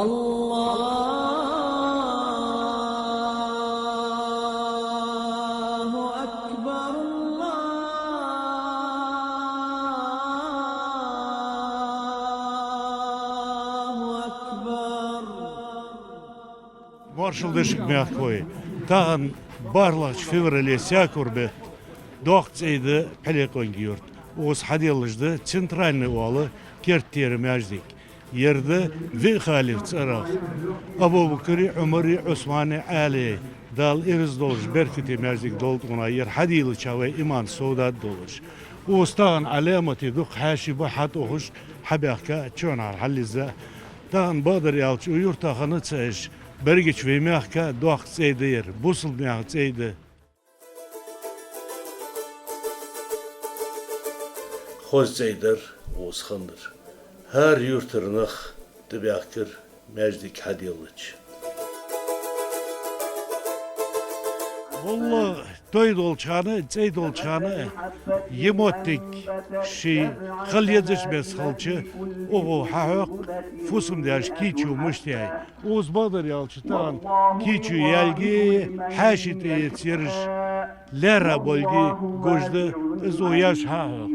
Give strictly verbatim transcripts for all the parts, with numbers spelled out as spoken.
الله أكبر، الله أكبر. Моаршал да шуга, мехкахой. Тахан бархӀлагӀча феврале, саькур бетта, доккха цӀай да Пхьилекъонгий-Юрта. Укхаза хьаделлаш да центральни оала керттера маьждиг. Ер да виъ халифа цӀерагӀа: Абу-Бакри, Ӏумари, Ӏусмани, Ӏалий. Дала ираз долаш беркате маьждиг долда тхона, ер хьадийлача вай иман совдад долаш. Укхаза тахан Ӏаламате дукха хьаьший ба хьатӀаухаш, хьабаьхка, чухьнахьара хьалъизза. Тахан, бакъдар аьлча, укх юрта хинна ца Ӏеш, берригача вай мехка доккха цӀай да ер, бусалба наьха цӀай да. Хоза цӀай дар укхаза хиннар. ХӀара юртара нах тӀабаьхкар маьждиг хьаделлача. ВаллахӀи, той долча хана, цӀай долча хана, ер моттиг ший хила езача беса хилча, укхо хьахьокх фусам-даьша кийчо мишта яьй. Укхаза, бакъдар аьлча, тахан кийчо яьлга, хьаьший тӀаэца ераш лаьрхӀа болга гуш да, из укхо яьш хьахьокх.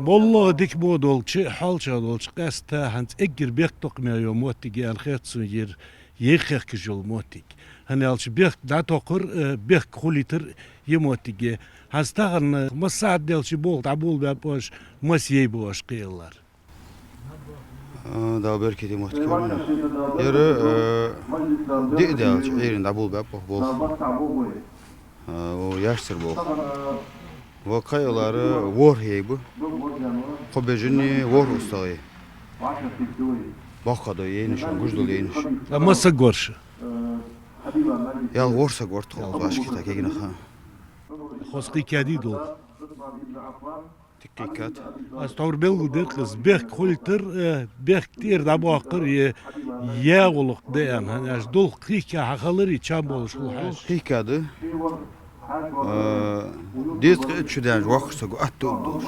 ВаллахӀи, дика мо долча, хьоалчагӀа долча, къаьстта хӀанз эггара бехктокхаме йола моттиг я аьнна хет сона ер, ер хехкаш йола моттиг. ХӀана аьлча бехк дӀатохар, э, бехк хулийтар ер моттиг я. ХӀанз тахан, э, масса сахьат даьлча болх дӀаболабаьб оаш, масса яьй ба оаш кхы, Аллара? А, Дала беркате моттиг кхийрар. Ер, э, диъ даьлча Ӏуйрийна дӀаболабаьб оаха болх. А, о, яьшцара болх. Ва кхы, Аллара, ворхӀ яьй ба. Кхо бежанни ворхӀ устагӀеи. Боккха дой яьннай шоана, гуш дола яьннай шоана. А масса саг вар шо? Ялх ворхӀ саг вар тхо, ялх ворхӀ, вӀашкахьийта кагий нах. Хоза кхайкадий долх? Дика кхайкад. Аз тховра белгалдир-кх из, бехк хулийтар, э, бехк тӀера дӀабоаккхар, е, е гӀулакх да аьнна, хӀана аьлча дулх кхайка хьахилари чам болаш хул хьаьша. Кхайкад. Э, дезткъа итт шу даьннача воккхача саго атта а долаш.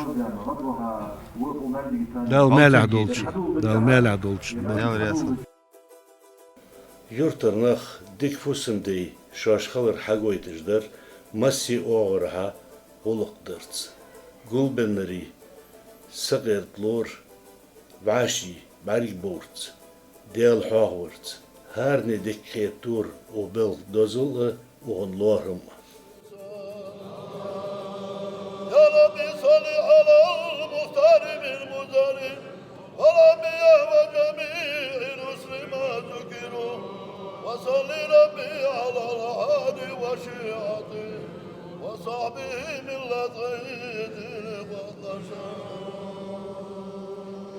Дала маьлехь долда шо, Дала маьлехь долда шо. Дала раьза хилва. Юртара нах дика фусам-дай шоаш хилар хьагойташ дар массане оагӀорахьа гӀулакх дарца. Гулбеннари сакъерда лора, вӀаший бӀаргабоврца, Даьла хьоахаварца. ХӀаране дика хетадора укх белха дозал а, укхан лоархӀам а. يا رب صل على المختار بالمزار والأنبياء وجميع الرسل ما ذكروا وصل ربي على الهادي وشيعته وصحبه من لدغيث البطشان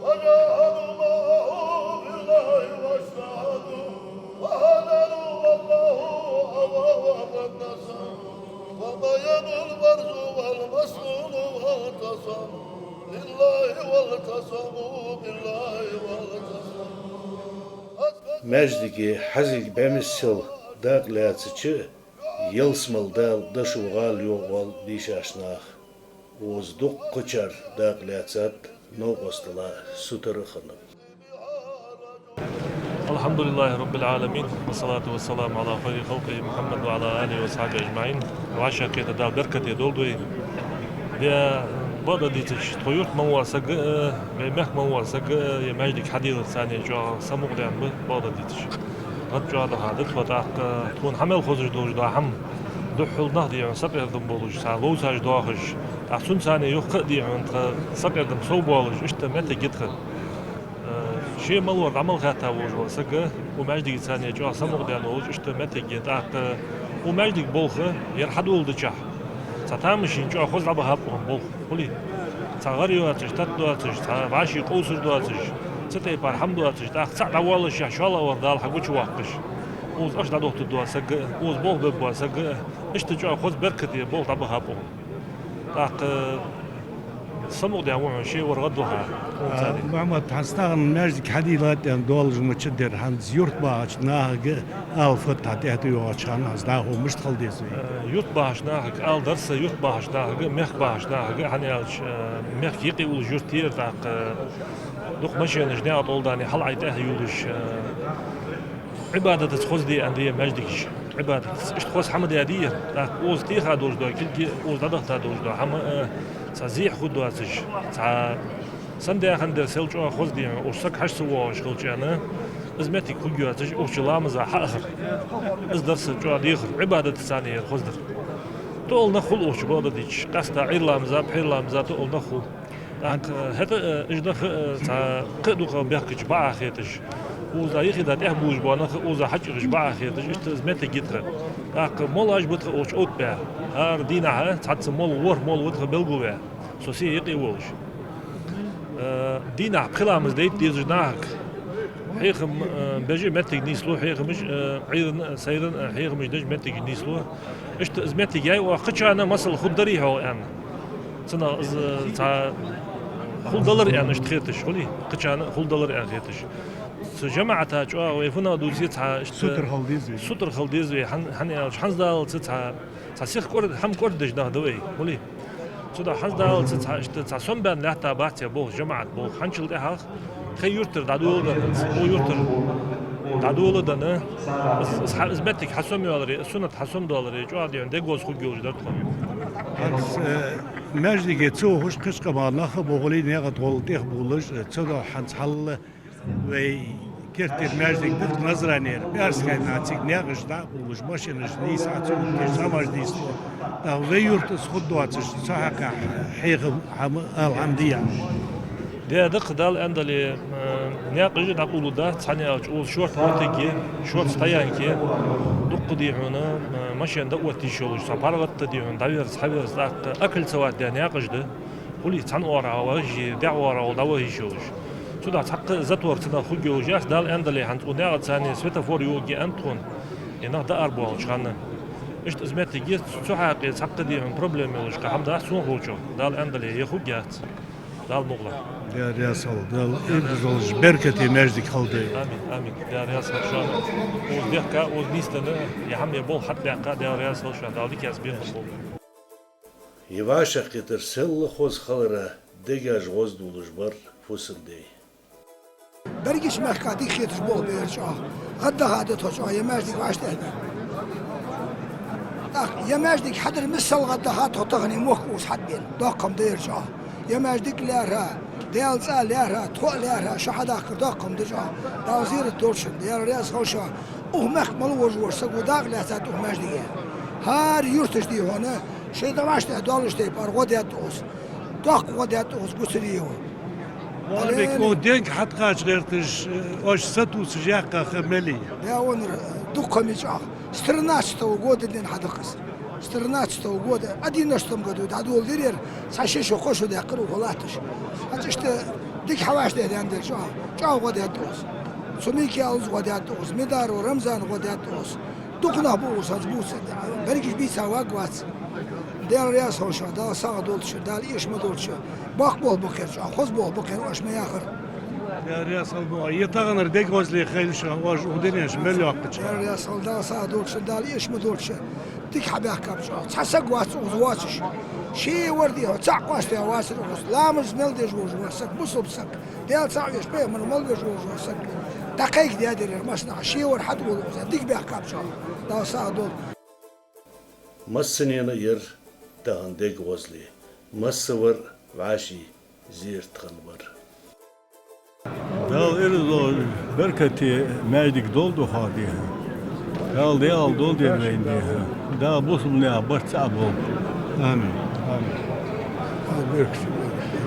وجاهدوا معه في الله واجتهدوا وهاجروا والله أبى وقد نصر وبينوا البرز والمسنون واعتصموا لله واعتصموا بالله واعتصموا. Маьждиге хьазилга бӀаьмессел дакъа лаьцача, ялсмала Дала дошо гӀала йоагӀа оал дийшача наха. Укхаза дуккхачар дакъа лаьцад, новкъостала сутара а хиннаб. الحمد لله رب العالمين، والصلاة والسلام على خير خلقه محمد وعلى آله وأصحابه أجمعين. ВӀашагӀкхетар Дала беркате долда вай. Де, бакъдар дийцача, тхо юрта мел вола саг а, вай мехка мел вола саг а, е маьждиг хьаделлача царна чӀоагӀа самукъадаьнна ба, бакъдар дийцача. ГӀад чӀоагӀа даха да тхо, тӀаккха тхона хьа мел хозаш долаш дола хӀама духхьал нах, дий хьона, сакъердам болаш, цхьа ловцаш доахаш, тӀаккха цунца цхьана юха а, дий хьона, тха сакъердам совбоалаш, иштта моттиг я тха. Э, ше мел вар дӀа мел хаьтта волаш вола саг а, укх маьждигаца цхьана чӀоагӀа самукъадаьнна волаш, иштта моттиг я. ТӀаккха укх маьждига болх а ер хьадоладеча, цхьа тамашийна чӀоагӀа хоза дӀабахаб укхан болх. Хулий, цхьа гӀар йоацаш, тата доацаш, цхьа вӀаший къовсаш доацаш, цу тайпара хӀама доацаш, тӀаккха цхьаъ дӀавоаллашехь, шоллагӀа вар Дала хьагучавоаккхаш. Укхаза аш дӀадохийтаргдола саг а, укхаза болх бергбола саг а, иштта чӀоагӀа хоза беркате болх дӀабахаб укхан. ТӀаккха самукъадаьнна ва хьона ше, вар гӀаддоха. А, Мухьаммад, хӀанз тахан маьждиг хьадийллад аьнна доаллаш ма дар, хӀанз юрта бахача нахага ала фуд хьа тӀехьа тӀайоагӀача хана, хӀанз дӀахо мишта хила деза вай? Э, юрта бахача нахага ала дар са, юрта бахача нахага, мехка бахача нахага, хӀана аьлча, э, мехка юкъе уллаш юрт я ер, тӀаккха, э, дукха машенаш наькъа тӀа долаш, хьал-Ӏай тӀехьа йолаш, э, Ӏибадатаца хоза да аьнна да маьждигаш. Ӏибадатаца. Иштта хоза хӀама да дийр. ТӀаккха укхаза теха долаш да, кулг укхаза дӀадахийта долаш да хӀама, э, цхьа зехьа хургдоацаш, цхьа сенна да хӀанз дар сел чӀоагӀа хоза да хьона, уж саг хьажа ца воагӀаш хилча аьнна, из моттиг хургйоацаш, укх чу ламаза хьаахар. Из дар са чӀоагӀа дехар, Ӏибадатаца цхьана яр хоза дар. Тоъал нах хул укх чу, бакъда дийцача, къаьстта Ӏуйра ламаза, пхьера ламаза тоъал нах хул. ТӀаккха, э, хӀаьта, э, уж нах, э, цхьа кхы а дукха бехкача бакъахьа хеташ, укхаза юхе дӀатӀехьа бувлаш бола нах укхаза хьачуихаш бакъахьа хеташ, иштта из моттиг я тха. ТӀаккха моллаш ба тха укх чу оттабаь. ХӀара дийнахьа цхьацца молла, ворхӀ молла ва тха белгалваь. Со се юкъе волаш. Э, дийнахьа пхи ламаз дайта дезаш нахага хьехам, э, беш моттиг нийслу, хьехамаш, э, Ӏуйран, сайран, э, хьехамаш деш моттиг нийслу. Иштта из моттиг яй оаха кхычарна масал хургдарий хьогӀ аьнна. Цунах из, э, цхьа хул далар аьнна иштта хеташ, хулий? Кхычарна хул далар аьнна хеташ. Цу жамаӀата чӀоагӀа вай фуннагӀа дувце цхьа иштта сутара хила деза вай. Сутара хила деза вай, хӀан-, хӀана аьлча хӀанз даллалца цхьа, цхьа сиха кӀорд-, хӀама кӀордадеш нах да вай, хулий? Цудухьа хӀанз даллалца цхьа иштта цхьа сомабаьнна лаьтта бац е болх, жамаӀат болх. ХӀанзчул тӀехьагӀа тха юртара дӀадоладенна, цу юртара дӀадоладенна, из, из хьа-, из моттиг хьасомайоаларе, из суннат хьасомадоаларе, чӀоагӀа дийхьа деггоз хургйолаш дар тхо. ХӀанз, э, маьждиге ца ухаш кхыча къаман нах а бохалий, наькъа тӀа гӀолла тӀехбувлаш, э, цудухьа хӀанз хьалла вай керттера маьждиг да-кх Назранера, пӀаьраска хана цига наькъаш дӀа а бувлаш, машинаш нийса Ӏа ца оттадеш, цхьа маьждиг нийслу. ТӀаккха вай юрта из хургдоацаш, цу хьакъехьа хьехам хӀама ала хӀама дий? Де, да-кх, Дала аьннадале, э, наькъаш дӀакъовларгдац, хӀана аьлча укхаза шортта моттиг я, шортта стоянка я, дукха дий хьона, э, машен дӀаотта йиш йолаш, цхьа паргӀата дий хьона, дӀаверза, хьаверза, тӀаккха окольцовать даь наькъаш да. Хулий, цхьан оагӀорахьа вахаш, дегӀа оагӀорахьа вахаш йолаш. Цудухьа цхьаккха затор цунах хургйолаш яц, Дала аьннадале, хӀанз укх наькъа царна светофор йоагӀаргья аьннад тхона, е нах дӀаарабоалача хана. Иштта из моттиг я, цу хьакъехьа цхьаккха дий хьона проблема йолаш кхы хӀама дац сона ховчох, Дала аьннадале, е хургьяц. Дала мукъ лахь. Даьла раьза хилва, Дала ираз долаш беркате маьждиг хилда. Амин, амин. Даьла раьза хилва шоана. Укхаза дехка, укхаза нийсденна, е хӀама е болх хьатӀабаьккха, Даьла раьза хилва шоана, Дала дикаца бехк болба. Е вӀашагӀкхетар селла хоза хилара дегаш гӀоздувлаш бар фусам-дай. Берригача мехка дика хеташ болх баьр чӀоагӀа. ГӀаддаха да тхо чӀоагӀа, е маьждиг вӀаштӀехьабаь. ТӀаккха е маьждиг хьадар миссел гӀаддаха тхо тахан мохк укхаза хьатӀабаьнна. Доккха хӀама да ер чӀоагӀа. Е маьждиг лаьрхӀа, Даьла цӀа лаьрхӀа, тхо а лаьрхӀа, шо хьадахкар доккха хӀама да чӀоагӀа. Дала зерат долда шун, Даьла раьза хилва шоана. Укх мехка мел волаш вола саг ва дакъа лаьцад укх маьждиге. ХӀара юрташ дий хьона, шоай дӀа вӀаштӀехьа доаллача тайпара гӀо даьд укхаза. Доккха гӀо даьд укхаза Гуцериева. Валик, укх денга хьатӀакхача гӀерташ, оаш сатувсаш яьккха ха мел я? Даьра, дукха хӀама я чӀоагӀа. С тринадцатого года денз хьадаьккхад. С тринадцатого года, одиннадцатом году дӀадоладир ер, цхьа ши шу, кхо шу даьккхар укхо латташ. ХӀанз иштта дика хьавӀаштӀехьадаьннад ер чӀоагӀа. ЧӀоагӀа гӀо даьд укхаза. Цу Микаила гӀо даьд укхаза, Медаров Рамзана гӀо даьд укхаза. Дукха нах ба укхаза хӀанз бувцаш, берригаш бийца варгвац. Даьла раьза хилва шоана, Дала сагӀа долда шо, Дала эша ма долда шо. Боккха болх ба-кх ер чӀоагӀа, хоза болх ба-кх ер, оаш ма яххара. Даьла раьза хилва, е таханара дега гӀозале хийла шоана, оаш укх дунен чу мел йоаккхача. Даьла раьза хилва, Дала сагӀа долда шо, Дала эша ма долда шо. Дика хьабаьхкаб чӀоагӀа. Цхьа саг вац укхаза воацаш. Шевар дий хьона, цхьаккха къоастаяь вацар укхаза. Ламаз мел деш волаш вола саг, бусалба саг. Даьла цаӀ веш, пайхамар мел веш волаш вола саг. ДӀакхайкадаьдар ер массанахьа, шевар хьатӀавола укхаза. Дика баьхкаб чӀоагӀа. Дала сагӀа долда. Массанена ер тахан дега гӀозале. Массавар вӀаший зерат хиннавар. Дала ираз долаш беркате маьждиг долда укхох дехьа. Дала дегӀал долда ер вайна дехьа. Дала бусалба наьха барт цаӀ болба. Амин. Амин. Дала беркате, беркате.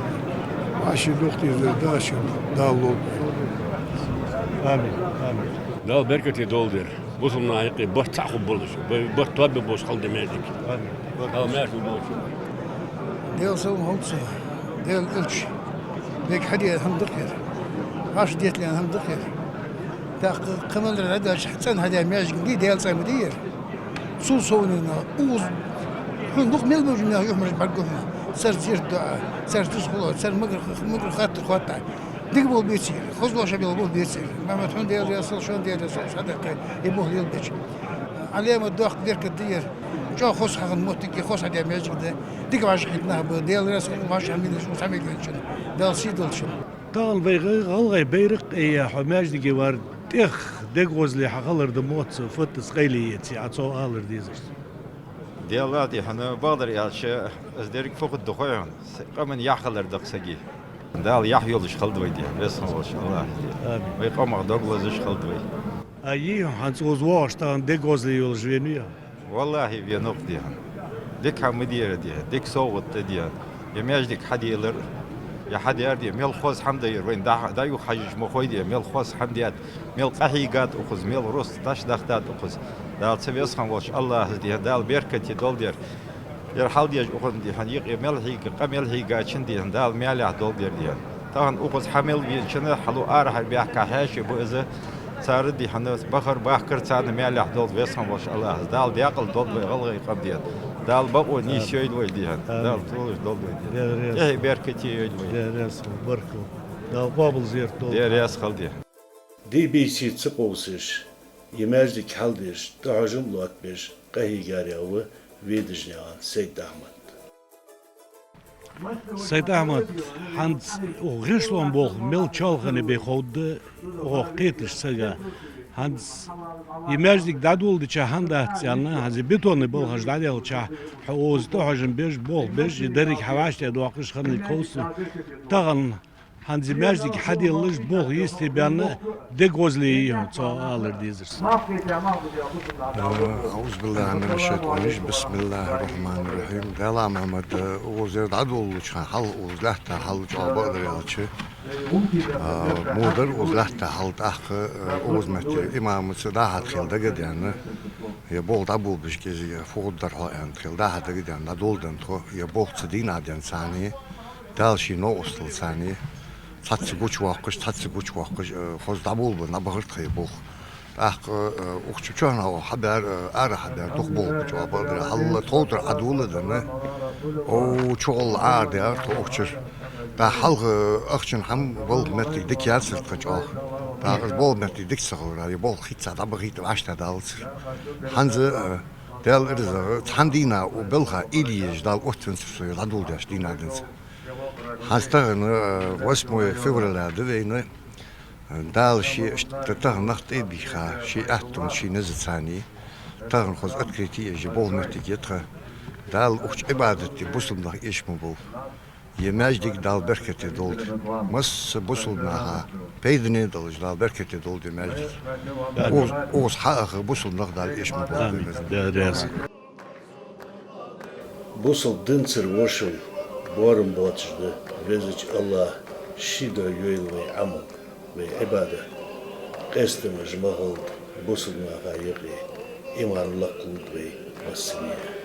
ВӀаший дукха дезар Дала шун, Дала лолба. Амин. Амин. Дала беркате долда ер. Бусалба наьха юкъе барт цаӀ хургболаш, барт тоабеш болаш хилда маьждиг. Амин. Дала маьрша долда. Даьла салам хилда цунна, Даьла элча. Вайга хьадаь хӀама да-кх ер. Ваш детта лаьнна хӀама да-кх ер. ТӀаккха кхы мел дӀадаьлча, цӀена хьадаь маьждиг дий, Даьла цӀа ма дий ер. Цул совнагӀа, укхаза хьона дукха мел болча наьха юхьмараш бӀаргагу хьона. Цар зерат доа, цар диза хуло, цар магар, магар хаттар хоатта. Дика болх беций, хоза лоша бел болх беций. Мухьаммад, хьона Даьла раьза хилва, шоана Даьла раьза хилва, хьадаьккхай, е болх лелабеча. Ӏалема доккха беркат да ер. ЧӀоагӀа хоза хьахинна моттиг я, хоза хьадаь маьждиг да. Дика вӀашагӀкхийтта нах ба, Даьла раьза хилва, вӀашагӀкхийтта нах, цхьа мел венчун. Дала сий долда шун. Тахан вай гӀалгӀай байракх а яь, хьо маьждиге вар тӀех Дег гӀозале хьа хилар да моцца, фаттас къайле еце, Ӏа цо алар дезарца. Делла дехьана, бакъдар аьлча, аз дерриг фу хургда хой хьона, с-, къаман яхь хилар да-кх сага. Дала яхь йолаш хилда вай дехьана, веза хинна волча АллахӀа дехьана. Амин. Вай къамах дог лазаш хилда вай. А йий хьона хӀанз укхаза воагӀаш тахан дег гӀозале йолаш венавий? ВаллахӀи, венав-кх дехьана. Дика хӀама ма дий ер дехьана, дика совгӀат да дехьана. Е маьждиг хьаделар, е хьадаьр дехьана, мел хоза хӀама да ер, вайна дӀа-, дӀаюха хьажача ма хой дехьана, мел хоза хӀама даьд, мел къахьийгад укхаза, мел рузкъа дӀачудахийтад укхаза. Дала цу веза хинна волча АллахӀа дехьана, Дала беркате долда ер. Ер хьалдеш укхун дехьана юкъе мел хьийга, къа мел хьийгачун дехьана, Дала маьлехь долда ер дехьана. Тахан укхаза хьа мел веначунна хьалу арахьара баьхка хьаьший ба из, цар дехьана бахар-бахкар царна маьлехь долда веза хинна волча АллахӀа. Дала даькъала долда вай гӀалгӀай къам дехьана. Дала бакъо нийсйойла вай дехьана. Амин. Дала толаш долда вай дехьана. Дела раьза хилва. ТӀехье беркате йойла вай. Дела раьза хилва, баркал. Дала къоабалзийла долда. Дела раьза хилва дехьана. Ди бийци ца къовсаш, е маьждиг хьалдеш, тӀахьожам лоаттабеш къахьийгар ва Ведажнаькъан Сайд-Ахьмад. Сайд-Ахьмад, хӀанз укх гӀишлон болх мел чоалхане бе ховргда укхох кхеташ сага. ХӀанз е маьждиг дӀадоладича хӀама дац аьнна, хӀанз е бетонни балхаш дӀадаьлча, хьо укхаза тӀахьожам беш, болх беш, е деррига хьа вӀаштӀехьдоаккхаш хиннилга ховш. Тахан хӀанз е маьждиг хьаделлаш болх йисте баьнна дег гӀозале йий хьона цо алар дезарца. أعوذ بالله من الشيطان الرجيم. بسم الله الرحمن الرحيم. Дала Мухьаммад, укхаза ер дӀадоладеча хана хьал, укхаза лаьтта хьал чӀоагӀа бакъдар аьлча, а, во дар укхаза лаьтта хьал, тӀаккха, а, укхаза метте имамаца дӀа-хьа тхел дага а даьнна, е болх дӀаболабеш кӀезига фу хургдар хьо аьнна, тхел дӀа-хьа дага а даьнна, дӀадоладенна тхо, е болх цу дийнахьа денз царна, Дала ший новкъостал царна, цхьацца гучавоаккхаш, цхьацца гучавоаккхаш, э, хоза дӀаболабенна дӀабахар тха е болх. ТӀаккха, э, укх чу чухьнахьа хьабаьр, э, арахьа хьабаьр дукха болх ба чӀоагӀа бакъдар. Хьалла тхов тӀара Ӏодоладенна, ов чугӀолла арадаьр тхо укх чура. ТӀаккха хьалха ахчан хӀама балха моттиг дика яцар тха чӀоагӀа. ТӀаккха из балха моттиг дика ца хиларах, е болх хӀинца дӀабахийта вӀаштӀехьадалацар. ХӀанз, э, Даьла ирзагӀа, цхьан дийнахьа укх балха уйла еш Дала оттавензар со, е дӀадоладеш дийнахьа денз. ХӀанз тахан, э, восьмое февраля да вайна. Дала ше иштта тахан нах тӀабийха, ший аьттонца, ший низаца царна. Тахан хоза открытие еш болх моттиг я тха. Дала укх чу Ӏибадат де бусалба нах эша ма болба. Е маьждиг Дала беркате долда. Масса бусалба наха пайдане долаш Дала беркате долда е маьждиг. Укхаза, укхаза хьааха бусалба нах Дала эша ма болба. Амин. Дела раьза хилва. Бусалба динцара вошал боарам боацаш да, Везача АллахӀа ший духьа йойла вай Ӏамал, вай Ӏибадат. Къестамаш ма хилда бусалба наха юкъе, иман лакхлулда вай массане а.